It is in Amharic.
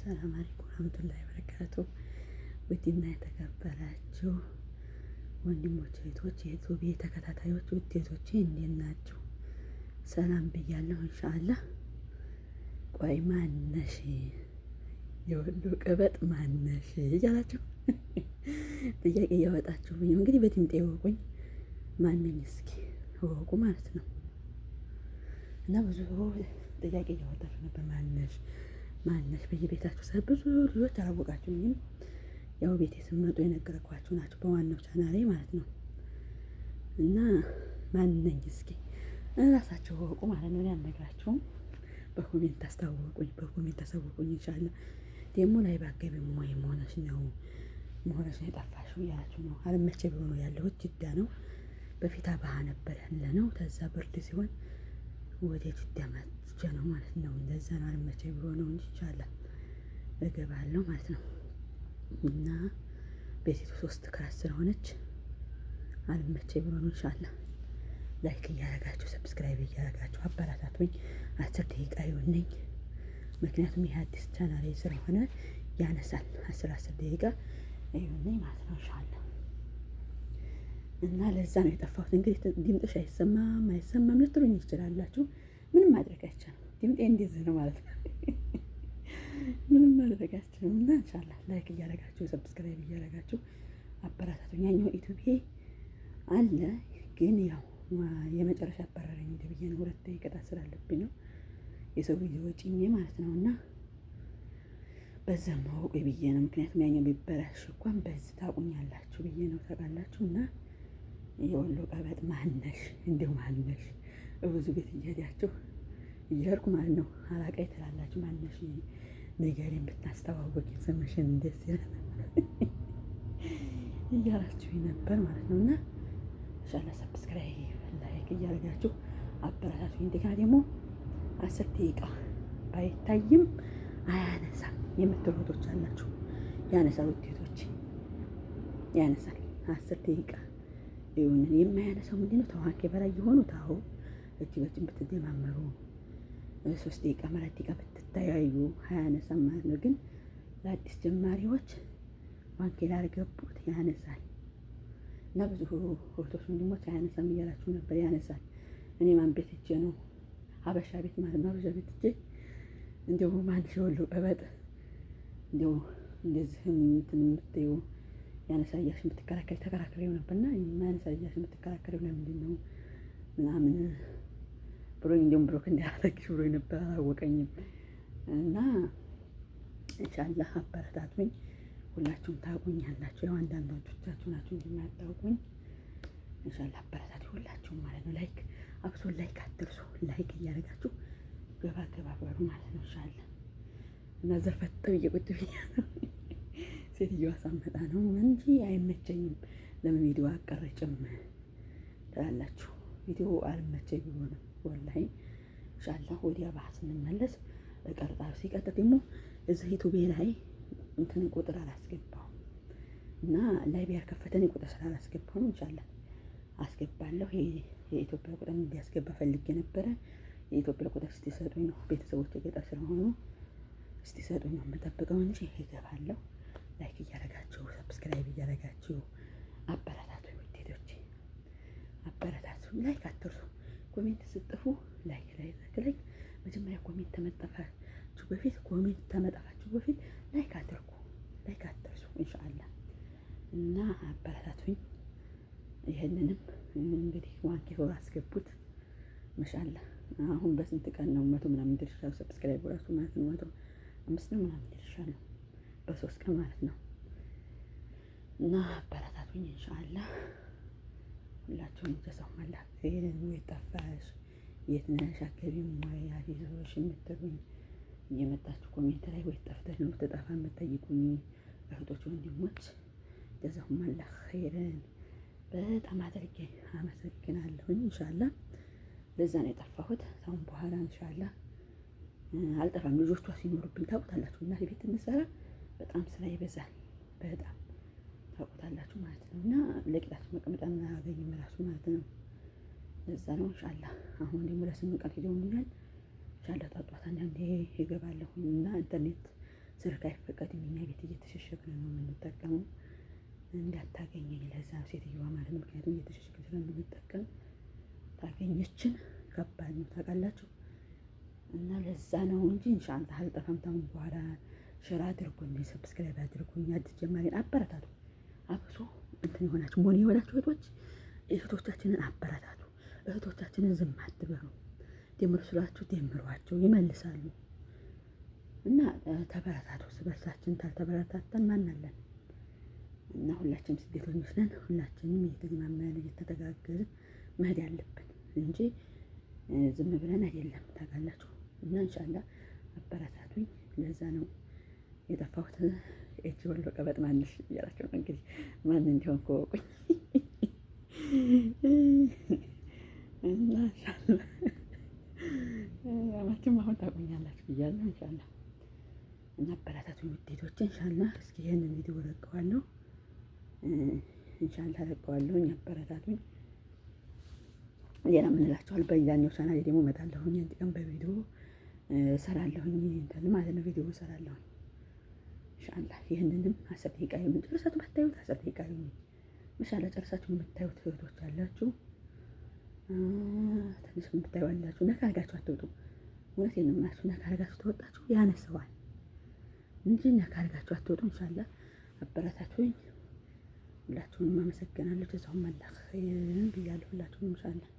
السلام عليكم ورحمة الله وبركاته። ውድና የተከበራችሁ ወንድሞች እህቶች፣ የዩቲዩብ ተከታታዮች ውጤቶቼ እንዴት ናችሁ? ሰላም ብያለሁ። ኢንሻአላህ። ቆይ ማነሽ የወሎ ቅበጥ ማነሽ እያላችሁ ጥያቄ እያወጣችሁ እንግዲህ በድምጤ እወቁኝ። ማነኝ እስኪ እወቁ ማለት ነው። እና ብዙ ጥያቄ እያወጣችሁ ነበር። ማነሽ ማነሽ በየቤታችሁ ሰ ብዙ ልጆች አላወቃችሁኝም። ያው ቤቴ ስመጡ የነገርኳችሁ ናቸው በዋናው ቻናሌ ማለት ነው። እና ማነኝ እስኪ እራሳችሁ እወቁ ማለት ነው። እኔ አልነግራችሁም። በ comment አስታወቁኝ፣ በ comment አሳወቁኝ። ኢንሻአላህ ደግሞ ላይ ባገቢም ወይ መሆነሽ ነው መሆነሽ ነው የጠፋሽው እያላችሁ ነው። አልመቼ ብሎ ነው ያለሁት። ጅዳ ነው። በፊት አባሃ ነበር ያለ ነው። ተዛ ብርድ ሲሆን ወደ ጅዳ መጥቼ ነው ማለት ነው። እንደዛ ነው። አልመቼ ብሎ ነው እንጂ ኢንሻአላህ እገባለሁ ማለት ነው። እና ቤቲቱ ሶስት class ስለሆነች አልመቼ ብሎ ነው። ኢንሻአላህ like እያረጋችሁ subscribe እያረጋችሁ አበረታቱኝ። 10 ደቂቃ ይሁንኝ። ምክንያቱም ይህ አዲስ ቻናሌ ስለሆነ ያነሳል። 10 10 ደቂቃ ይሁንኝ ማለት ነው ኢንሻአላህ። እና ለዛ ነው የጠፋሁት። እንግዲህ ድምጥሽ አይሰማም አይሰማም ልትሉኝ ይችላላችሁ። ምንም ማድረግ አይቻልም። ድምጤ እንደዚህ ነው ማለት ነው። ምንም ማድረግ አይቻልም። እና ኢንሻአላህ like እያረጋችሁ subscribe እያረጋችሁ አበረታቱኝ። ያኛው ዩቲዩብ አለ ግን ያው የመጨረሻ አባረረኝ እንደ ብዬ ነው። ሁለት ቅጣት ስላለብኝ ነው የሰው ቪዲዮ ጭኜ ማለት ነው። እና በዛ ማወቅ ብዬ ነው። ምክንያቱም ያኛው ቢበላሽ እንኳን በዚህ ታውቁኛላችሁ ብዬ ነው። ታውቃላችሁ። እና የወሎ ቀበጥ ማነሽ እንዲሁ ማነሽ ብዙ ቤት እየሄዳችሁ እየሄድኩ ማለት ነው። አላቃይ ትላላችሁ። ማነሽ ንገሪን ብታስተዋወቂ ስምሽን ደስ ይላል እያላችሁ ነበር ማለት ነው። እና ኢንሻአላህ subscribe like እያደረጋችሁ አበረታቱኝ። እንደገና ደግሞ 10 ደቂቃ ባይታይም አያነሳም የምትሉ እህቶች አላችሁ። ያነሳል፣ ውጤቶች ያነሳል። 10 ደቂቃ ይሁን። የማያነሳው ምንድን ነው? ተዋኬ በላይ የሆኑ ታሁ እጅ በእጅ ብትደማመሩ 3 ደቂቃ 4 ደቂቃ ብትተያዩ አያነሳም ማለት ነው። ግን ለአዲስ ጀማሪዎች 1K ላልገቡት ያነሳል። እና ብዙ እህቶች ወንድሞች አያነሳም እያላችሁ ነበር። ያነሳል። እኔ ማን ቤት ሄጄ ነው ሀበሻ ቤት ማለት ነው። ሀበሻ ቤት ሄጄ እንዲሁ ማን የወሎ ቀበጥ እንዲሁ እንደዚህ እንትን የምትይው ያነሳ እያልሽ የምትከራከሪ ተከራክሬው ነበርና ያነሳ እያልሽ የምትከራከሪው ለምንድን ነው ምናምን ብሎኝ እንዲሁም block እንዲያደርግሽ ብሎኝ ነበር። አላወቀኝም። እና ኢንሻአላህ አበረታቱኝ። ሁላችሁም ታውቁኛላችሁ። ያው አንዳንዶቻችሁ ናችሁ እንጂ የማታውቁኝ። ኢንሻአላህ አበረታቱኝ ሁላችሁም ማለት ነው። Like አብሶ like አትርሱ። Like እያደረጋችሁ ገባ ገባ በሉ ማለት ነው። ኢንሻአላህ እና ዘርፈጥ ብዬ ቁጭ ብያለሁ። ሴትዮዋ ሳመጣ ነው እንጂ አይመቸኝም። ለምን ቪዲዮ አቀረጭም ትላላችሁ? ቪዲዮ አልመቸኝ ብሎ ነው ወላሂ። ኢንሻአላህ ወዲያ ባህር ስንመለስ እቀርጻለሁ። ሲቀጥል ደግሞ እዚህ ዩቲዩብ ላይ እንትን ቁጥር አላስገባሁም እና live ያልከፈተን ቁጥር ስላላስገባሁ ነው። ኢንሻአላህ አስገባለሁ። የኢትዮጵያ ቁጥር እንዲያስገባ ፈልጌ ነበረ። የኢትዮጵያ ቁጥር እስቲሰጡኝ ነው፣ ቤተሰቦች ገጠር ስለሆኑ እስቲሰጡኝ ነው የምጠብቀው እንጂ ይገባለሁ። Like እያረጋችሁ subscribe እያረጋችሁ አበረታቱ፣ ውዴቶች አበረታቱ። Like አትርሱ። Comment ስጥፉ like like like መጀመሪያ comment ተመጠፋችሁ በፊት comment ተመጣፋችሁ በፊት like አድርጉ። Like አትርሱ ኢንሻአላህ። እና አበረታቱኝ። ይህንንም እንግዲህ 1K ሆር አስገቡት። ማሻአላህ አሁን በስንት ቀን ነው መቶ ምናምን ደርሻለሁ። Subscribe ራሱ ማለት ነው 105 ነው ምናምን ደርሻለሁ በ3 ቀን ማለት ነው። እና አበረታቱኝ ኢንሻአላህ። ሁላችሁም ተሰማላ ወይ ጠፋሽ፣ የት ነሽ፣ አገቢም ወይ አዚዞሽ የምትሉኝ እየመጣችሁ comment ላይ ወይ ጠፍተሽ ነው የምትጠፋ የምትጠይቁኝ እህቶች ወንድሞች፣ جزاكم الله خيرا በጣም አድርጌ አመሰግናለሁኝ። ኢንሻአላህ ለዛ ነው የጠፋሁት። አሁን በኋላ ኢንሻአላህ አልጠፋም። ልጆቿ ሲኖሩብኝ ታውቁታላችሁ፣ እናቴ ቤት እንሰራ በጣም ስራ ይበዛል። በጣም ታውቁታላችሁ ማለት ነው። እና ለቂጣችሁ መቀመጫ አናገኝም ራሱ ማለት ነው። ለዛ ነው ኢንሻአላህ። አሁን ደግሞ ለ8 ቀን ሄደውልኛል። ኢንሻአላህ ጧጧት አንዳንዴ እገባለሁኝ እና ኢንተርኔት ስልክ አይፈቀድም። እኛ ቤት እየተሸሸግን ነው የምንጠቀመው። እንዳታገኘኝ ለዛ ሴትዮዋ ማለት ነው። ምክንያቱም እየተሸሸግን ስለምንጠቀም ታገኘችን ከባድ ነው ታውቃላችሁ። እና ለዛ ነው እንጂ ኢንሻአላህ አልጠፋም። ታሁን በኋላ share አድርጉኝ፣ subscribe አድርጉኝ። አዲስ ጀማሪን አበረታቱ። አብሶ እንትን የሆናችሁ ሞኒ የሆናችሁ እህቶች እህቶቻችንን አበረታቱ። እህቶቻችንን ዝም አትበሉ። ደምሩ ስሏችሁ ደምሯቸው ይመልሳሉ። እና ተበረታቱ። ስበርሳችን ታልተበረታተን ማን አለን? እና ሁላችንም ስደተኞች ነን። ሁላችንም እየተግማመን እየተተጋገዝን መሄድ አለብን እንጂ ዝም ብለን አይደለም። ታውቃላችሁ። እና ኢንሻአላህ አበረታቱኝ። ለዛ ነው የጠፋሁት። እጅ ወሎ ቀበጥ ማንሽ እያላቸው ነው እንግዲህ ማን እንዲሆን ከወቁኝ እና ኢንሻአላህ አማችም አሁን ታውቁኛላችሁ ብያለሁ። ኢንሻአላህ እና አበረታቱኝ ውዴቶች። ኢንሻአላህ እስኪ ይህንን ቪዲዮ ለቀዋለሁ፣ ኢንሻአላህ ለቀዋለሁ። አበረታቱኝ። ሌላ ምን እላችኋለሁ? በዛኛው ቻናሌ ደግሞ እመጣለሁኝ። አንድ ቀን በቪዲዮ እሰራለሁኝ እንትን ማለት ነው። ቪዲዮ እሰራለሁኝ ኢንሻአላህ። ይህንንም 10 ደቂቃ ይሁን ጨርሳችሁ ባታዩት 10 ደቂቃ ይሁን ኢንሻአላህ ጨርሳችሁ የምታዩት እህቶች አላችሁ፣ ትንሽ የምታዩ አላችሁ። ነካ አድርጋችሁ አትውጡ። እውነቴን ነው የምላችሁ። ነካ አድርጋችሁ ተወጣችሁ ያነሰዋል እንጂ ነካ አድርጋችሁ አትውጡ። ኢንሻአላህ አበረታቱኝ። ሁላችሁንም አመሰግናለሁ። ጀዛሁም አላህ ኸይርን ብያለሁ ሁላችሁንም ኢንሻአላህ።